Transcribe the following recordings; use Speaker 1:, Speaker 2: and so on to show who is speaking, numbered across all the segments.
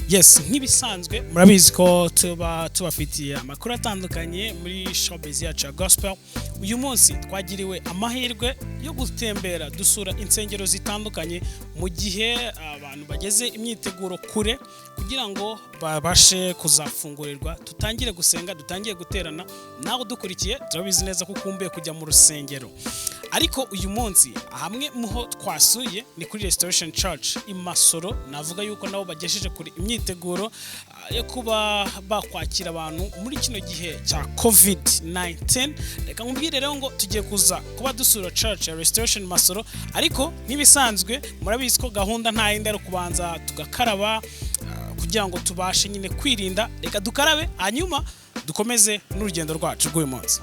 Speaker 1: Yes, nk'ibisanzwe murabizi ko tuba tubafitiye amakuru atandukanye muri showbiz yacu ya gospel. Uyu munsi twagiriwe amahirwe yo gutembera dusura insengero zitandukanye mu gihe abantu bageze imyiteguro kure kugira ngo babashe kuzafungurirwa, tutangire gusenga, dutangire guterana. Nawe udukurikiye turabizi neza ko ukumbuye kujya mu rusengero, ariko uyu munsi hamwe muho twasuye ni kuri Restoration Church i Masoro. Navuga yuko nabo bagejeje kuri imyiteguro yo kuba bakwakira abantu muri kino gihe cya COVID-19. Reka nkubwire rero ngo tugiye kuza kuba dusura Church ya Restoration Masoro, ariko nk'ibisanzwe murabizi ko gahunda nta yindi ari ukubanza tugakaraba kugira ngo tubashe nyine kwirinda. Reka dukarabe hanyuma dukomeze n'urugendo rwacu rw'uyu munsi.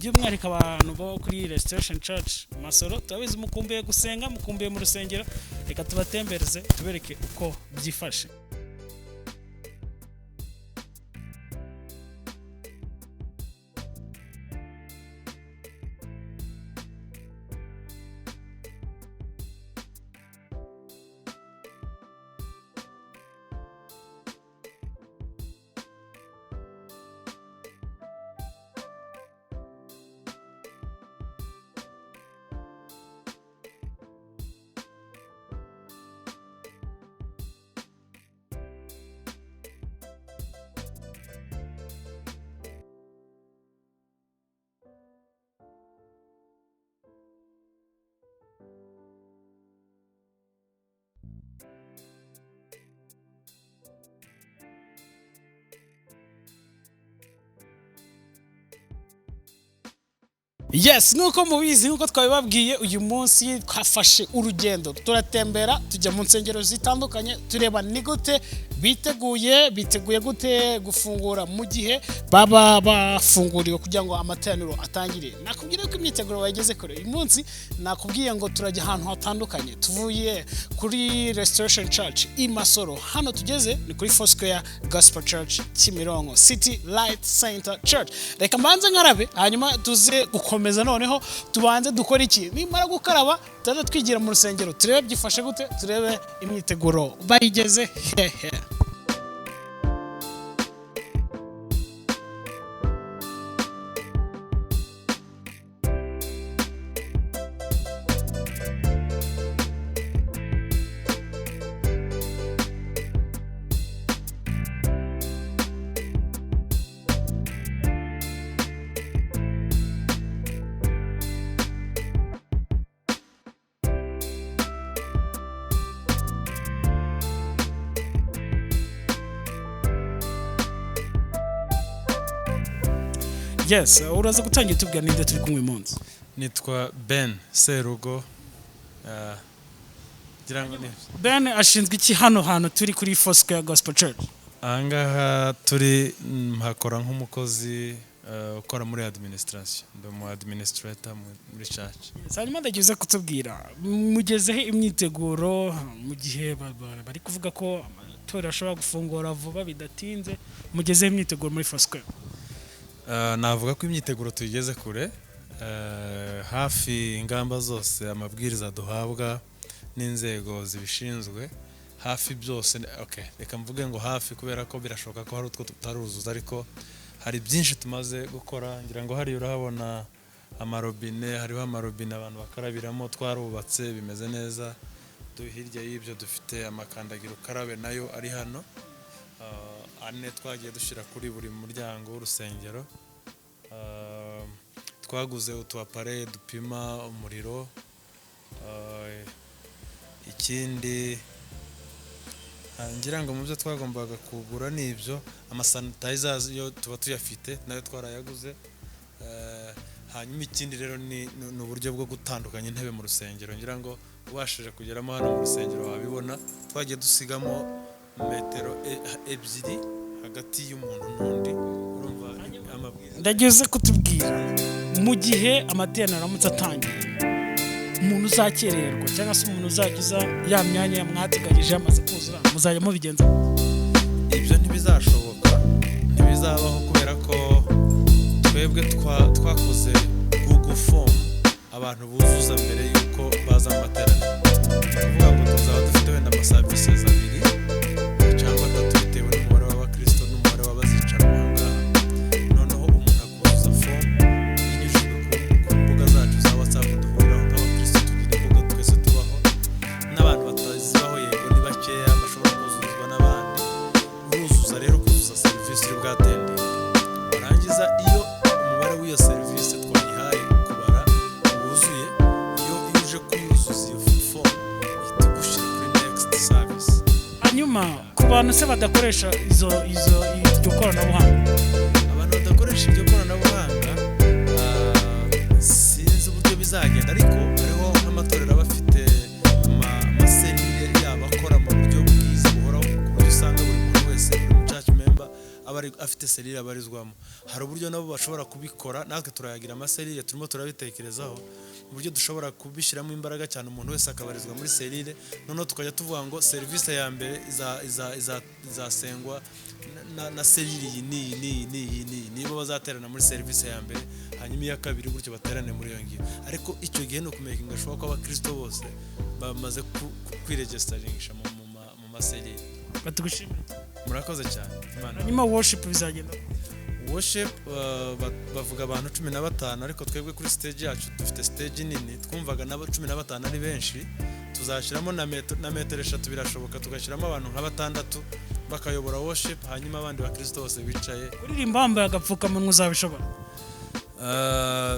Speaker 1: By'umwihariko abantu bo kuri Restoration Church Masoro, turabizi mukumbuye gusenga, mukumbuye mu rusengero. Reka tubatembereze tubereke uko byifashe. Yes, nuko mubizi, nkuko twabibabwiye, uyu munsi twafashe urugendo turatembera tujya mu nsengero zitandukanye tureba ni gute biteguye, biteguye gute gufungura mu gihe baba bafunguriwe kugira ngo amateraniro atangire. Nakubwira ko imyiteguro bayigeze kure. Uyu munsi nakubwiye ngo turajya ahantu hatandukanye. Tuvuye kuri Restoration Church i Masoro, hano tugeze ni kuri Foursquare Gospel Church Kimironko City Light Center Church. Reka mbanze nkarabe hanyuma tuze gukomeza. Noneho tubanze dukore iki? Nimara gukaraba tuze twigira mu rusengero turebe byifashe gute, turebe imyiteguro bayigeze hehe. Yes, uraza gutangira tubwira ninde turi kumwe uyu munsi.
Speaker 2: Nitwa Ben Serugo. Ngira ngo ni
Speaker 1: Ben ashinzwe iki hano hantu turi kuri Foursquare Gospel Church?
Speaker 2: Ahangaha turi mpakora nk'umukozi ukora muri administration, ndi umu administrator muri church.
Speaker 1: Hanyuma ndagize kutubwira mugezeho imyiteguro mu gihe bari kuvuga ko amatorero ashobora gufungura vuba bidatinze, mugezeho imyiteguro muri Foursquare?
Speaker 2: Navuga ko imyiteguro tuyigeze kure. Hafi ingamba zose, amabwiriza duhabwa n'inzego zibishinzwe, hafi byose. Okay, reka mvuge ngo hafi kubera ko birashoboka ko hari utwo tutaruzuza, ariko hari byinshi tumaze gukora. Ngira ngo hariya urahabona amarobine, hariho amarobine abantu bakarabiramo, twarubatse bimeze neza. Hirya y'ibyo dufite amakandagira ukarabe nayo ari hano, ane twagiye dushyira kuri buri muryango w'urusengero. Twaguze utu appareil dupima umuriro. Ikindi ngira ngo mu byo twagombaga kugura ni ibyo, ama sanitizers yo tuba tuyafite, nayo twarayaguze. Hanyuma ikindi rero ni uburyo bwo gutandukanya intebe mu rusengero. Ngira ngo ubashije kugeramo hano mu rusengero wabibona, twagiye dusigamo metero 2 hagati y'umuntu n'undi. Urumva amabwiriza.
Speaker 1: Ndagize kutubwira mu gihe amateraniro aramutse atangiye, umuntu uzakererwa cyangwa se umuntu uzajya uza ya myanya mwateganyije yamaze kuzura, muzajya mubigenza?
Speaker 2: Ibyo ntibizashoboka, ntibizabaho, kubera ko twebwe twakoze Google Form abantu buzuza mbere y'uko baza mu materaniro. Ni ukuvuga ngo tuzaba dufite wenda ama services abiri cyangwa atatu bitewe n'umubare w'abakristo n'umubare w'abazicara aho ngaha. Noneho umuntu akuzuza form inyujijwe ku mbuga zacu za WhatsApp duhuriraho nk'abakristo. Tugira imbuga twese tubaho, n'abantu batazibaho, yego ni bakeya bashobora kuzuzwa n'abandi. Uruzuza rero, kuzuza serivisi uri bwatendinge, warangiza iyo umubare w'iyo serivisi twayihaye kubara wuzuye, iyo uje kuyuzuza iyo form ihita igushyira kuri next service.
Speaker 1: Hanyuma ku bantu se badakoresha izo iryo koranabuhanga?
Speaker 2: Abantu badakoresha iryo koranabuhanga, sinzi uburyo bizagenda, ariko hariho nk'amatorero aba afite ama cellule yabo akora mu buryo bwiza buhoraho, ku buryo usanga buri muntu wese, buri mu church member aba afite cellule abarizwamo. Hari uburyo nabo bashobora kubikora, natwe turayagira ama cellule, turimo turabitekerezaho uburyo dushobora kubishyiramo imbaraga cyane, umuntu wese akabarizwa muri cellule. Noneho tukajya tuvuga ngo serivisi ya mbere izasengwa na cellule iyi n'iyi n'iyi n'iyi n'iyi, nibo bazaterana muri serivisi ya mbere, hanyuma iya kabiri gutyo baterane muri iyo ngiyo. Ariko icyo gihe ni uku makinga sure ko abakristo bose bamaze kwiregisteringisha mu ma cellule.
Speaker 1: Batugushimire.
Speaker 2: Murakoze cyane, Imana.
Speaker 1: Hanyuma worship bizagenda?
Speaker 2: Worship, bavuga abantu 15, ariko twebwe kuri stage yacu dufite stage nini, twumvaga nabo 15 ari benshi, tuzashyiramo na metero 3 birashoboka, tugashyiramo abantu nka batandatu bakayobora worship, hanyuma abandi bakristo bose bicaye.
Speaker 1: Uririmba wambaye agapfukamunwa uzabishobora?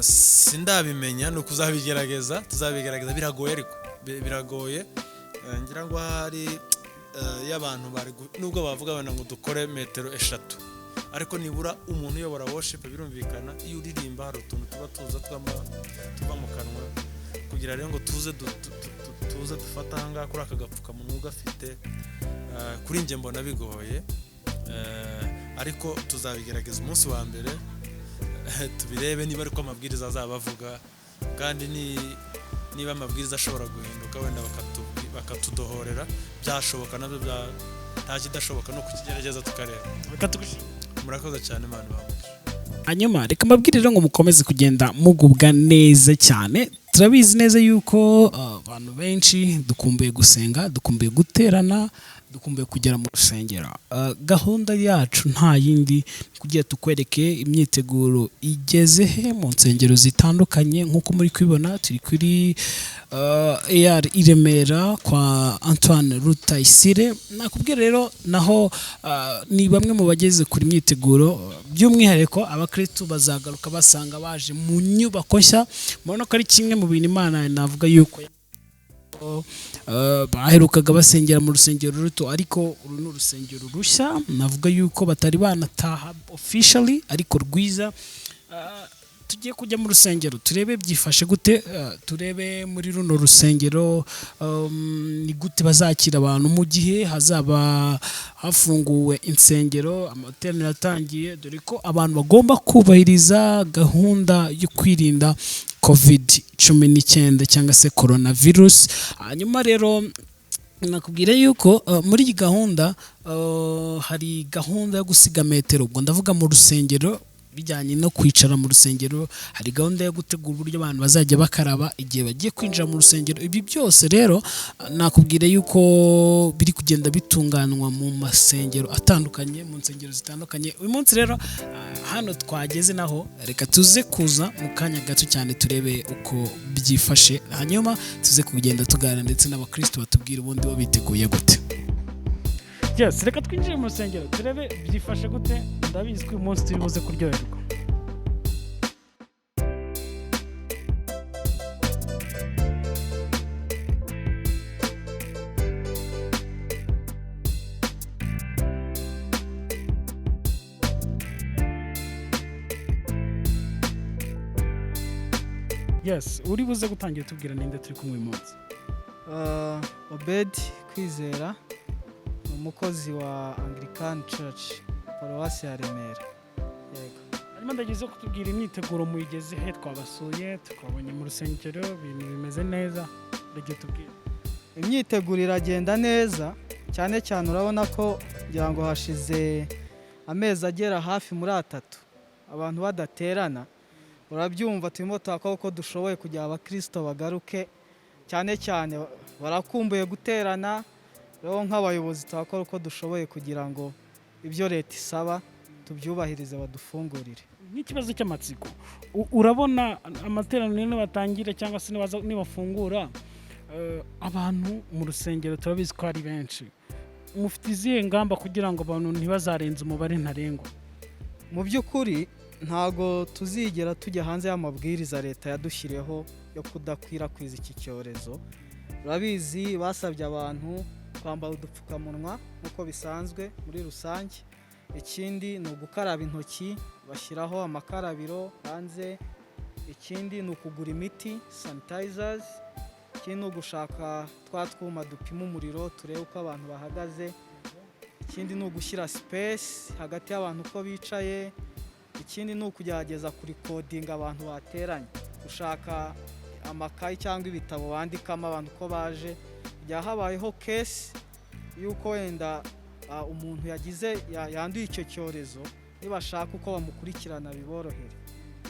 Speaker 2: Sindabimenya, ni ukuzabigerageza, tuzabigerageza. Biragoye, ariko biragoye. Ngira ngo ahari y'abantu bari nubwo bavuga wenda ngo dukore metero 3, ariko nibura umuntu uyobora worship, birumvikana iyo uririmba hari utuntu tuba tuza tuva mu kanwa, kugira rero ngo tuze tuze dufate ahangaha kuri aka gapfukamunwa ugafite, kuri njye mbona bigoye. Ariko tuzabigerageza umunsi wa mbere tubirebe niba ariko amabwiriza azaba avuga, kandi niba amabwiriza ashobora guhinduka wenda bakatudohorera, byashoboka nabyo nta kidashoboka, ni ukukigerageza tukareba.
Speaker 1: Reka tugushimire.
Speaker 2: Murakoze cyane, Imana ibahe.
Speaker 1: Hanyuma reka mbabwire rero ngo mukomeze kugenda mugubwa neza cyane. Turabizi neza yuko abantu benshi dukumbuye gusenga, dukumbuye guterana, dukumbuye kugera mu rusengero. Gahunda yacu nta yindi, kugira tukwereke imyiteguro igeze he mu nsengero zitandukanye. Nk'uko muri kubibona, turi kuri AR i Remera kwa Antoine Rutayisire. Nakubwira rero naho ni bamwe mu bageze kuri myiteguro, by'umwihariko abakristu bazagaruka basanga baje mu nyubako nshya. Murabona ko ari kimwe mu bintu Imana navuga yuko baherukaga basengera mu rusengero ruto, ariko uru ni urusengero rushya, navuga yuko batari banataha officially, ariko rwiza. Tugiye kujya mu rusengero turebe byifashe gute, turebe muri runo rusengero ni gute bazakira abantu mu gihe hazaba hafunguwe insengero, amateraniro atangiye, dore ko abantu bagomba kubahiriza gahunda yo kwirinda COVID-19 cyangwa se coronavirus. Hanyuma rero nakubwira yuko muri iyi gahunda hari gahunda yo gusiga metero, ubwo ndavuga mu rusengero bijyanye no kwicara mu rusengero, hari gahunda yo gutegura uburyo abantu bazajya bakaraba igihe bagiye kwinjira mu rusengero. Ibi byose rero nakubwira yuko biri kugenda bitunganywa mu masengero atandukanye, mu nsengero zitandukanye. Uyu munsi rero hano twageze naho reka tuze kuza mu kanya gato cyane turebe uko byifashe, hanyuma tuze kugenda tuganira ndetse n'abakristo batubwira ubundi bo biteguye gute. Yes, reka twinjire mu rusengero turebe byifashe gute. Ndabizi ko uyu munsi turi buze kuryoherwa. Yes, uri buze gutangira tubwira ninde turi kumwe uyu munsi?
Speaker 3: Obed Kwizera ni umukozi wa Anglican Church, paruwasi ya Remera. Yego.
Speaker 1: Hanyuma ndageze kutubwira imyiteguro muyigeze he, twabasuye tukabonye mu rusengero ibintu bimeze neza, ndagiye tubwira.
Speaker 3: Imyiteguro iragenda neza cyane cyane, urabona ko ngira ngo hashize amezi agera hafi muri 3 abantu badaterana. Urabyumva, turimo turakora uko dushoboye kugira abakristo bagaruke, cyane cyane barakumbuye guterana. Rero nk'abayobozi turakora uko dushoboye kugira ngo ibyo leta isaba tubyubahirize, badufungurire.
Speaker 1: Nk'ikibazo cy'amatsiko, urabona amateraniro nibatangira cyangwa se nibafungura, abantu mu rusengero turabizi ko ari benshi, mufite izihe ngamba kugira ngo abantu ntibazarenze umubare ntarengwa?
Speaker 3: Mu by'ukuri ntago tuzigera tujya hanze y'amabwiriza leta yadushyiriyeho yo kudakwirakwiza iki cyorezo. Urabizi basabye abantu kwambara udupfukamunwa nk'uko bisanzwe muri rusange. Ikindi ni ugukaraba intoki, bashyiraho amakarabiro hanze. Ikindi ni ukugura imiti sanitizers. Ikindi ni ugushaka twa twuma dupima umuriro turebe uko abantu bahagaze. Ikindi ni ugushyira space hagati y'abantu uko bicaye. Ikindi ni ukugerageza kurikodinga abantu bateranye, gushaka amakayi cyangwa ibitabo bandikamo abantu uko baje. Bya habayeho case y'uko wenda umuntu yanduye icyo cyorezo, nibashaka uko bamukurikirana biborohere.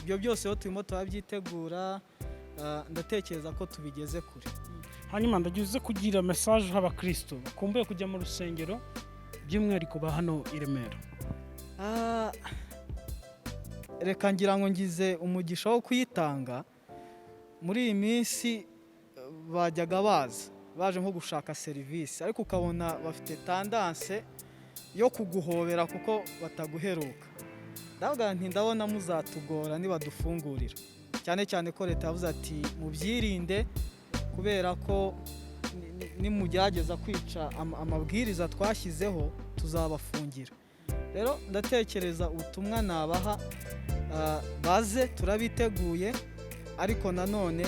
Speaker 3: Ibyo byose rero turimo turabyitegura, ndatekereza ko tubigeze kure.
Speaker 1: Hanyuma ndagize kugira message abakristo bakumbuye kujya mu rusengero, by'umwihariko ba hano i Remera.
Speaker 3: Reka ngira ngo ngize umugisha wo kuyitanga. Muri iyi minsi bajyaga baza baje nko gushaka serivisi, ariko ukabona bafite tendance yo kuguhobera kuko bataguheruka. Ndavuga nti ndabona muzatugora nibadufungurira, cyane cyane ko leta yavuze ati mubyirinde, kubera ko nimugerageza kwica amabwiriza twashyizeho tuzabafungira. Rero ndatekereza ubutumwa nabaha, baze turabiteguye, ariko nanone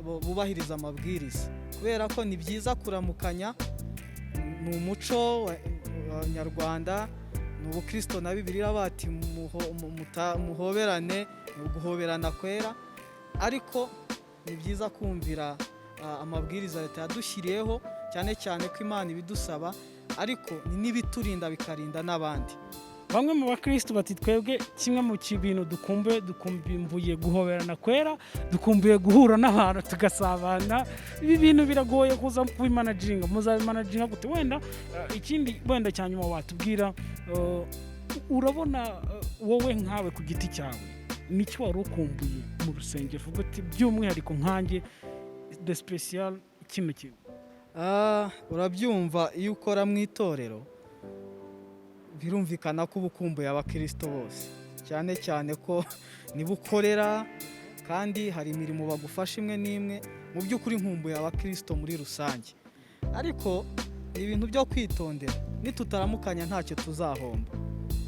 Speaker 3: bubahiriza amabwiriza, kubera ko ni byiza kuramukanya, ni umuco wa nyarwanda, ni ubukristo na Bibiliya bati muhoberane, ni uguhoberana kwera, ariko ni byiza kumvira amabwiriza leta yadushyiriyeho, cyane cyane ko Imana ibidusaba, ariko ni n'ibiturinda bikarinda n'abandi.
Speaker 1: Bamwe mu bakristo bati twebwe kimwe mu bintu dukumbuye, dukumbuye guhoberana kwera, dukumbuye guhura n'abantu tugasabana. Ibi bintu biragoye kuza kubimanaginga, muzabimanaginga gute? Wenda ikindi wenda cya nyuma watubwira, urabona wowe nkawe ku giti cyawe nicyo wari ukumbuye mu rusengero, uvuga uti by'umwihariko nkanjye de special kino kintu?
Speaker 3: Urabyumva, iyo ukora mu itorero birumvikana ko uba ukumbuye abakristo bose, cyane cyane ko niba ukorera kandi hari imirimo bagufasha imwe n'imwe. Mu by'ukuri nkumbuye abakristo muri rusange, ariko ni ibintu byo kwitondera, nitutaramukanya ntacyo tuzahomba.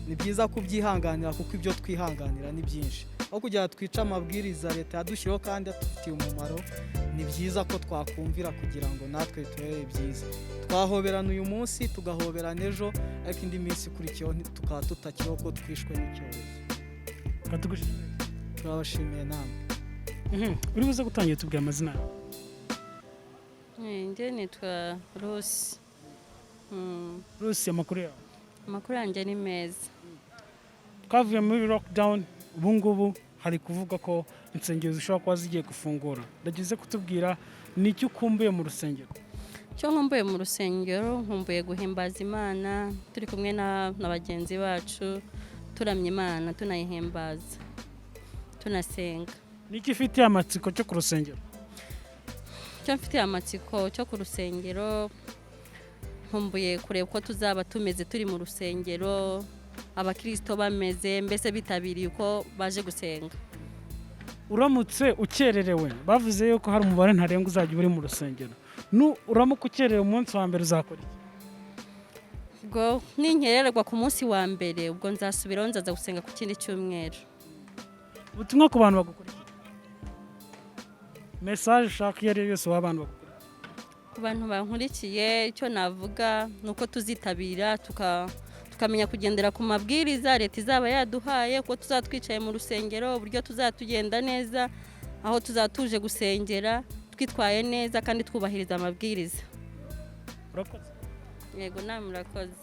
Speaker 3: Ni byiza kubyihanganira kuko ibyo twihanganira ni byinshi. Aho kugira ngo twice amabwiriza leta yadushyiriyeho kandi adufitiye umumaro, ni byiza ko twakumvira kugira ngo natwe bitubere byiza. Twahoberana uyu munsi, tugahoberana ejo, ariko indi minsi ikurikiyeho tukaba tutakiriho ko twishwe n'icyorezo.
Speaker 1: Reka tugushimire.
Speaker 3: Turabashimiye namwe.
Speaker 1: Uri buze gutangira tubwira amazina yawe.
Speaker 4: Njye nitwa Rusi.
Speaker 1: Rusi, amakuru yawe?
Speaker 4: Amakuru yanjye ni meza.
Speaker 1: Twavuye muri lockdown, ubu ngubu hari kuvuga ko insengero zishobora kuba zigiye gufungura. Ndagize kutubwira ni icyo ukumbuye mu rusengero.
Speaker 4: Icyo nkumbuye mu rusengero, nkumbuye guhimbaza Imana turi kumwe na bagenzi bacu, turamya Imana, tunayihimbaza, tunasenga.
Speaker 1: Ni icyo ufitiye amatsiko cyo ku rusengero?
Speaker 4: Icyo mfitiye amatsiko cyo ku rusengero, nkumbuye kureba uko tuzaba tumeze turi mu rusengero, abakirisito bameze, mbese bitabiriye uko baje gusenga.
Speaker 1: Uramutse ukererewe, bavuze yuko hari umubare ntarengwa uzajya uri mu rusengero, nu uramuka ukererewe umunsi wa mbere uzakora iki?
Speaker 4: Ubwo ninkererwa ku munsi wa mbere, ubwo nzasubiraho, nzaza gusenga ku kindi cyumweru.
Speaker 1: Ubutumwa ku bantu bagukurikiye, message ushaka iyo ari yo yose waha abantu bagukurikiye.
Speaker 4: Ku bantu bankurikiye, icyo navuga ni uko tuzitabira, tukamenya kugendera ku mabwiriza leta izaba yaduhaye, uko tuzaba twicaye mu rusengero, uburyo tuzaba tugenda neza, aho tuzaba tuje gusengera twitwaye neza kandi twubahiriza amabwiriza.
Speaker 1: Urakoze.
Speaker 4: Yego, nawe murakoze.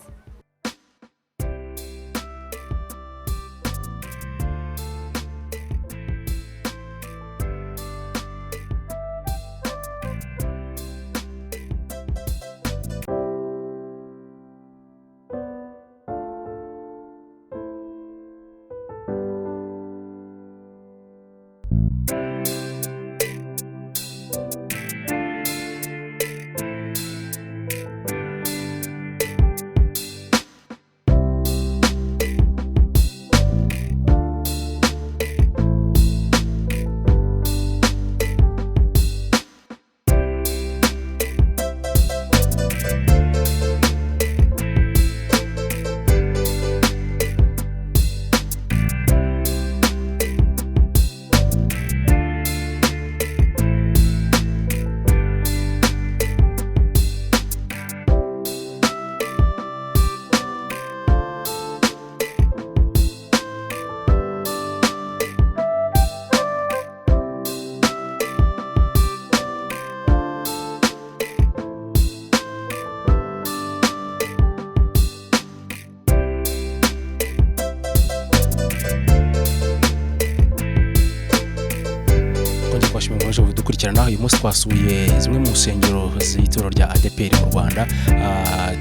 Speaker 5: Twongeye kubashimira mukomeje kudukurikirana. Uyu munsi twasuye zimwe mu nsengero z'itorero rya ADEPR mu Rwanda,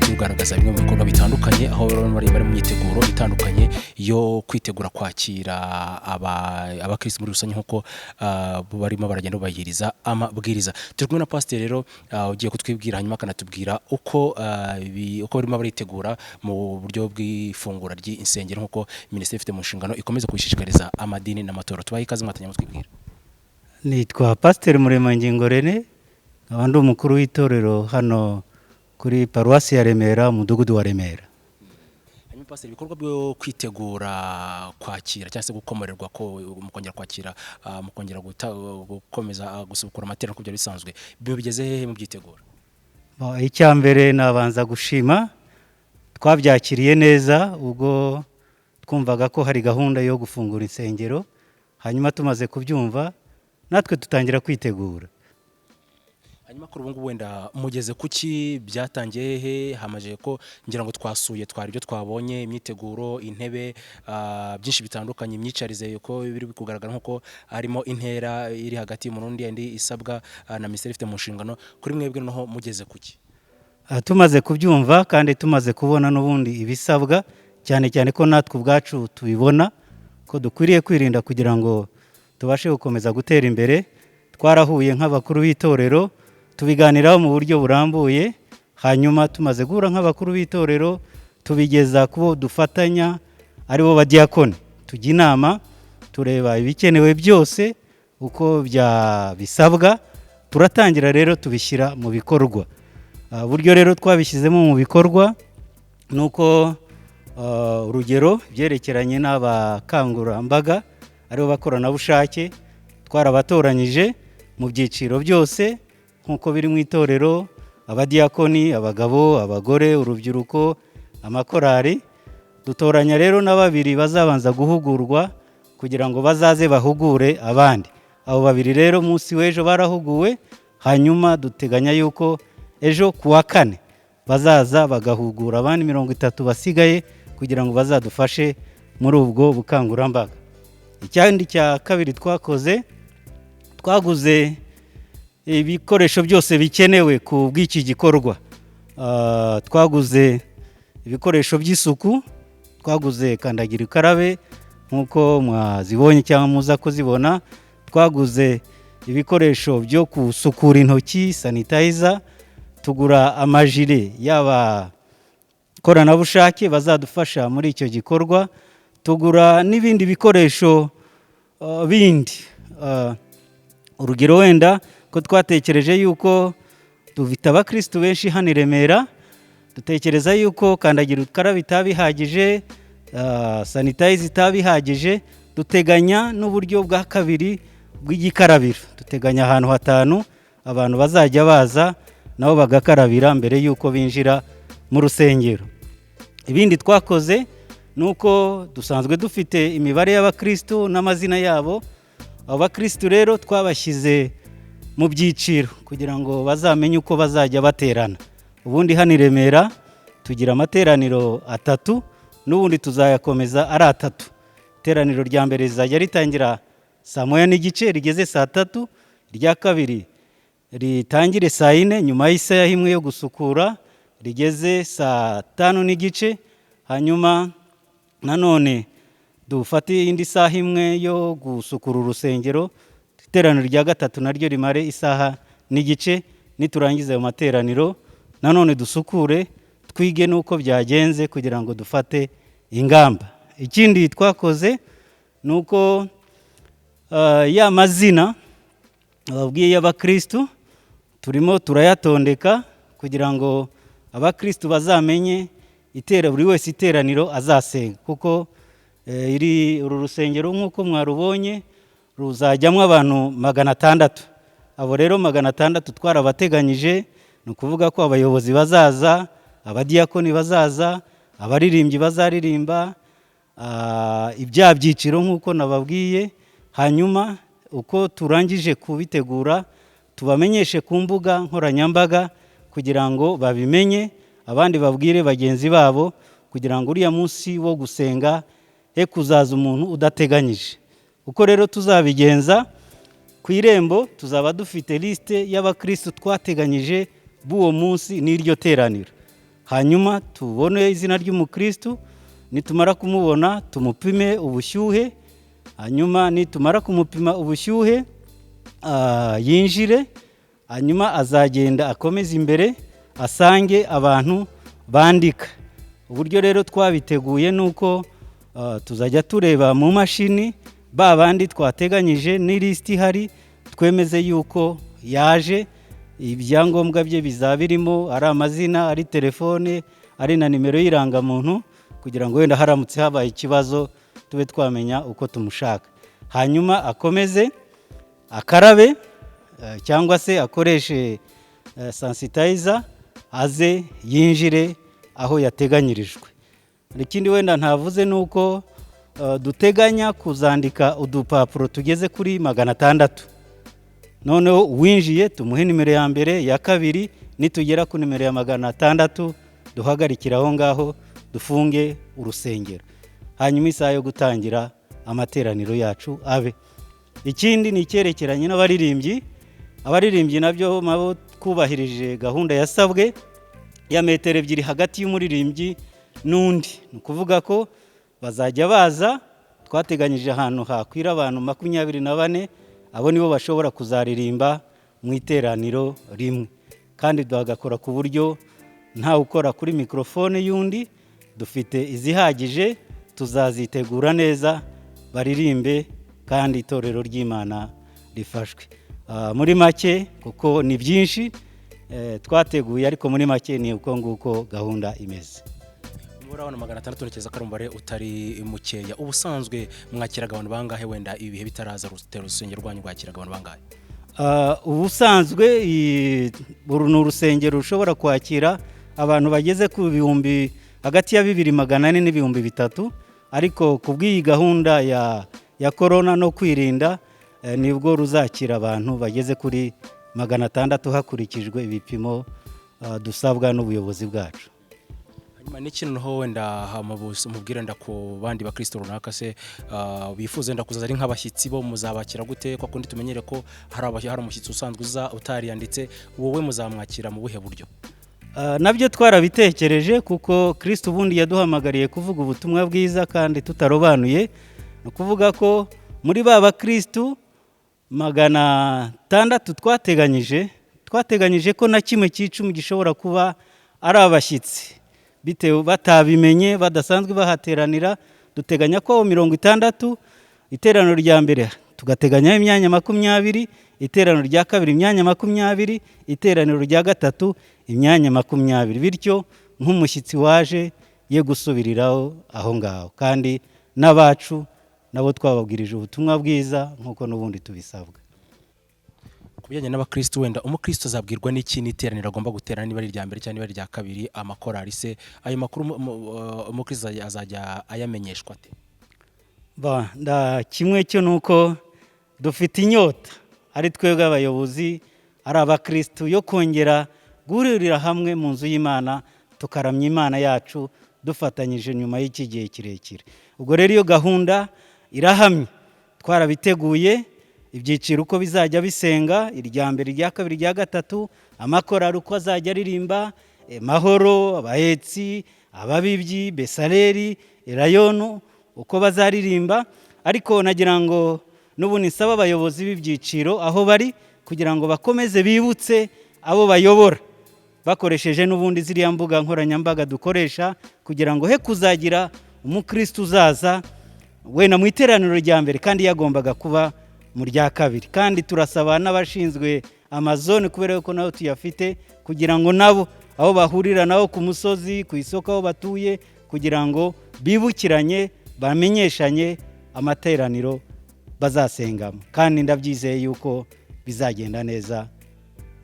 Speaker 5: tugaragaza bimwe mu bikorwa bitandukanye, aho bari mu myiteguro itandukanye yo kwitegura kwakira abakirisitu muri rusange, nk'uko barimo baragenda bubahiriza amabwiriza. Turi kumwe na pasiteri rero, ugiye kutwibwira, hanyuma akanatubwira uko barimo baritegura mu buryo bw'ifungura ry'insengero, nk'uko minisiteri ifite mu nshingano ikomeza kubishishikariza amadini n'amatorero. Tubahe ikaze, mwatanya mutwibwira.
Speaker 6: Nitwa Pasiteri Muremangingo Rene, nkaba ndi umukuru w'itorero hano kuri paruwasi ya Remera, umudugudu wa Remera.
Speaker 5: Hanyuma pasiteri, ibikorwa byo kwitegura kwakira cyangwa se gukomorerwa ko mu kongera kwakira, mu kongera gukomeza, gusubukura amateraniro nk'uko byari bisanzwe, bigeze hehe mu byitegura?
Speaker 6: Icya mbere nabanza gushima, twabyakiriye neza ubwo twumvaga ko hari gahunda yo gufungura insengero, hanyuma tumaze kubyumva natwe dutangira kwitegura.
Speaker 5: Hanyuma kuri ubu ngubu wenda mugeze kuki, byatangiye hehe, hamaze ko ngira ngo twasuye twari ibyo twabonye, imyiteguro, intebe, byinshi bitandukanye, imyicarize uko biri kugaragara nk'uko harimo intera iri hagati y'umuntu n'undi yandi isabwa na minisiteri ifite mu nshingano. Kuri mwebwe noneho mugeze kuki?
Speaker 6: Tumaze kubyumva kandi tumaze kubona n'ubundi ibisabwa, cyane cyane ko natwe ubwacu tubibona ko dukwiriye kwirinda kugira ngo tubashe gukomeza gutera imbere, twarahuye nk'abakuru b'itorero tubiganiraho mu buryo burambuye, hanyuma tumaze guhura nk'abakuru b'itorero tubigeza ku bo dufatanya aribo badiyakoni, tujya inama tureba ibikenewe byose uko bisabwa, turatangira rero tubishyira mu bikorwa. Uburyo rero twabishyizemo mu bikorwa ni uko Urugero byerekeranye n'abakangurambaga aribo bakoranabushake, twarabatoranyije mu byiciro byose nk'uko biri mu itorero: abadiyakoni, abagabo, abagore, urubyiruko, amakorari. Dutoranya rero na babiri bazabanza guhugurwa kugira ngo bazaze bahugure abandi. Abo babiri rero munsi w'ejo barahuguwe, hanyuma duteganya yuko ejo ku wa kane bazaza bagahugura abandi 30 basigaye kugira ngo bazadufashe muri ubwo bukangurambaga. Icyandi cya kabiri twakoze, twaguze ibikoresho byose bikenewe ku bw'iki gikorwa. Twaguze ibikoresho by'isuku, twaguze kandagira ukarabe nk'uko mwazibonye cyangwa muza kuzibona, twaguze ibikoresho byo gusukura intoki, sanitizer, tugura amajire y'abakoranabushake bazadufasha muri icyo gikorwa, tugura n'ibindi bikoresho bindi. Urugero wenda ko twatekereje yuko dufite abakirisitu benshi hano i Remera, dutekereza yuko kandagira ukarabe itaba ihagije, sanitizer itaba ihagije, duteganya n'uburyo bwa kabiri bw'igikarabiro. Duteganya ahantu hatanu abantu bazajya baza nabo bagakarabira mbere y'uko binjira mu rusengero. Ibindi twakoze ni uko dusanzwe dufite imibare y'abakirisitu n'amazina yabo. Abo bakirisitu rero twabashyize mu byiciro kugira ngo bazamenye uko bazajya baterana. Ubundi hano i Remera tugira amateraniro atatu, n'ubundi tuzayakomeza ari atatu. Iteraniro rya mbere rizajya ritangira saa 1:30 rigeze saa 3, irya kabiri ritangire saa 4 nyuma y'isaha imwe yo gusukura rigeze saa 5:30, hanyuma nanone dufate indi saha imwe yo gusukura urusengero. Iteraniro rya gatatu naryo rimare isaha n'igice. Niturangiza ayo materaniro nanone dusukure, twige n'uko byagenze kugira ngo dufate ingamba. Ikindi twakoze ni uko ya mazina ababwiye y'abakirisitu turimo turayatondeka kugira ngo abakirisitu bazamenye itera buri wese iteraniro azasenga, kuko uru rusengero nk'uko mwarubonye ruzajyamo abantu 600. Abo rero 600 twarabateganyije, ni ukuvuga ko abayobozi bazaza, abadiyakoni bazaza, abaririmbyi bazaririmba, ibya byiciro nk'uko nababwiye. Hanyuma uko turangije kubitegura tubamenyeshe ku mbuga nkoranyambaga kugira ngo babimenye, abandi babwire bagenzi babo, kugira ngo uriya munsi wo gusenga he kuzaza umuntu udateganyije. Uko rero tuzabigenza, ku irembo tuzaba dufite lisite y'abakirisitu twateganyije b'uwo munsi n'iryo teraniro, hanyuma tubone izina ry'umukirisitu, nitumara kumubona tumupime ubushyuhe, hanyuma nitumara kumupima ubushyuhe yinjire, hanyuma azagenda akomeze imbere asange abantu bandika. Uburyo rero twabiteguye ni uko tuzajya tureba mu mashini ba bandi twateganyije n'ilisiti ihari, twemeze yuko yaje, ibyangombwa bye bizaba birimo, ari amazina, ari telefone, ari na nimero y'irangamuntu, kugira ngo wenda haramutse habaye ikibazo tube twamenya uko tumushaka. Hanyuma akomeze akarabe cyangwa se akoreshe sanitizer, aze yinjire aho yateganyirijwe. Ikindi wenda ntavuze ni uko duteganya kuzandika udupapuro tugeze kuri 600. Noneho uwinjiye tumuhe nimero ya mbere, ya kabiri, nitugera ku nimero ya 600 duhagarikire aho ngaho, dufunge urusengero, hanyuma isaha yo gutangira amateraniro yacu abe. Ikindi ni icyerekeranye n'abaririmbyi. Abaririmbyi nabyo nabo twubahirije gahunda yasabwe ya metero 2 hagati y'umuririmbyi n'undi. Ni ukuvuga ko bazajya baza, twateganyije ahantu hakwira abantu 24, abo nibo bashobora kuzaririmba mu iteraniro rimwe, kandi tugakora ku buryo ntawe ukora kuri mikorofone y'undi. Dufite izihagije, tuzazitegura neza baririmbe kandi itorero ry'Imana rifashwe. Muri make, kuko ni byinshi twateguye, ariko muri make ni uko nguko gahunda imeze.
Speaker 5: Umubare w'abantu 600 ntekereza ko ari umubare utari mukeya. Ubusanzwe mwakiraga abantu bangahe wenda ibi bihe bitaraza? Urusengero rwanyu rwakiraga abantu bangahe?
Speaker 6: Ubusanzwe uru ni urusengero rushobora kwakira abantu bageze ku bihumbi hagati ya 2400 n'ibihumbi 3, ariko ku bw'iyi gahunda ya korona no kwirinda, nibwo ruzakira abantu bageze kuri 600 hakurikijwe ibipimo dusabwa n'ubuyobozi bwacu.
Speaker 5: Hanyuma n'ikintu noneho wenda mubwire wenda ku bandi bakristo runaka se bifuza wenda kuzaza ari nk'abashyitsi, bo muzabakira gute? Kwa kundi tumenyere ko hari umushyitsi usanzwe uza utariyanditse, wowe muzamwakira mu buhe buryo?
Speaker 6: Nabyo twarabitekereje, kuko Kristo ubundi yaduhamagariye kuvuga ubutumwa bwiza kandi tutarobanuye. Ni ukuvuga ko muri ba bakristu 600 twateganyije ko na 1/10 gishobora kuba ari abashyitsi bitewe batabimenye, badasanzwe bahateranira. Duteganya ko 60, iteraniro rya mbere tugateganyaho imyanya 20, iteraniro rya kabiri imyanya 20, iteraniro rya gatatu imyanya 20, bityo nk'umushyitsi waje ye gusubiriraho aho ngaho. Kandi n'abacu nabo twababwirije ubutumwa bwiza nk'uko n'ubundi tubisabwa.
Speaker 5: Ku bijyanye n'abakristo, wenda umukristo azabwirwa n'iki n'iteraniro agomba guterana, niba ari irya mbere cyangwa niba ari irya kabiri? Amakorari se, ayo makuru umukristo azajya ayamenyeshwa ate?
Speaker 6: Ba, nda kimwe cyo ni uko dufite inyota, ari twebwe abayobozi, ari abakristu, yo kongera guhurira hamwe mu nzu y'Imana tukaramya Imana yacu dufatanyije nyuma y'iki gihe kirekire. Ubwo rero iyo gahunda irahamye, twarabiteguye, ibyiciro uko bizajya bisenga, irya mbere, irya kabiri, irya gatatu, amakorari uko azajya aririmba, Mahoro, Abahetsi, Ababibyi, Besareri, Erayonu, uko bazaririmba. Ariko nagira ngo n'ubundi nsaba abayobozi b'ibyiciro aho bari kugira ngo bakomeze bibutse abo bayobora bakoresheje n'ubundi ziriya mbuga nkoranyambaga dukoresha, kugira ngo he kuzagira umukristo uzaza wenda mu iteraniro rya mbere kandi yagombaga kuba mu rya kabiri. Kandi turasaba n'abashinzwe amazone, kubera ko nabo tuyafite, kugira ngo nabo aho bahurira nabo ku musozi, ku isoko, aho batuye, kugira ngo bibukiranye, bamenyeshanye amateraniro bazasengamo. Kandi ndabyizeye yuko bizagenda neza.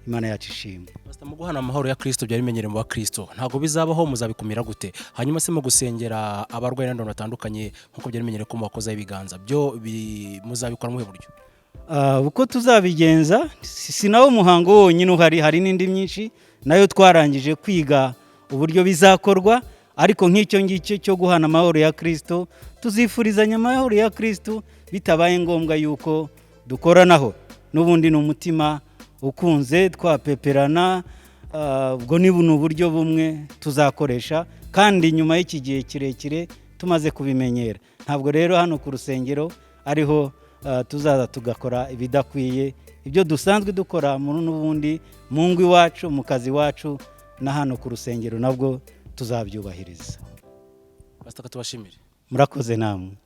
Speaker 6: Imana yacu ishimwe.
Speaker 5: Pastor, mu guhana amahoro ya Kristo byari bimenyereye mu bakristo ntabwo bizabaho, muzabikumira gute? Hanyuma se mu gusengera abarwayi n'abantu batandukanye nk'uko byari bimenyereye ko mubakozaho ibiganza, byo muzabikora mu buhe buryo?
Speaker 6: Uko tuzabigenza, si nawo muhango wonyine uhari, hari n'indi myinshi nayo twarangije kwiga uburyo bizakorwa. Ariko nk'icyo ngicyo cyo guhana amahoro ya Kristo, tuzifurizanya amahoro ya Kristo bitabaye ngombwa yuko dukoranaho. N'ubundi ni umutima ukunze twapeperana, ubwo ni buno uburyo bumwe tuzakoresha, kandi nyuma y'iki gihe kirekire tumaze kubimenyera. Ntabwo rero hano ku rusengero ariho tuzaza tugakora ibidakwiye, ibyo dusanzwe dukora muri n'ubundi mu ngo iwacu, mu kazi iwacu, na hano ku rusengero nabwo tuzabyubahiriza.
Speaker 5: Pastor, tubashimire.
Speaker 6: Murakoze namwe.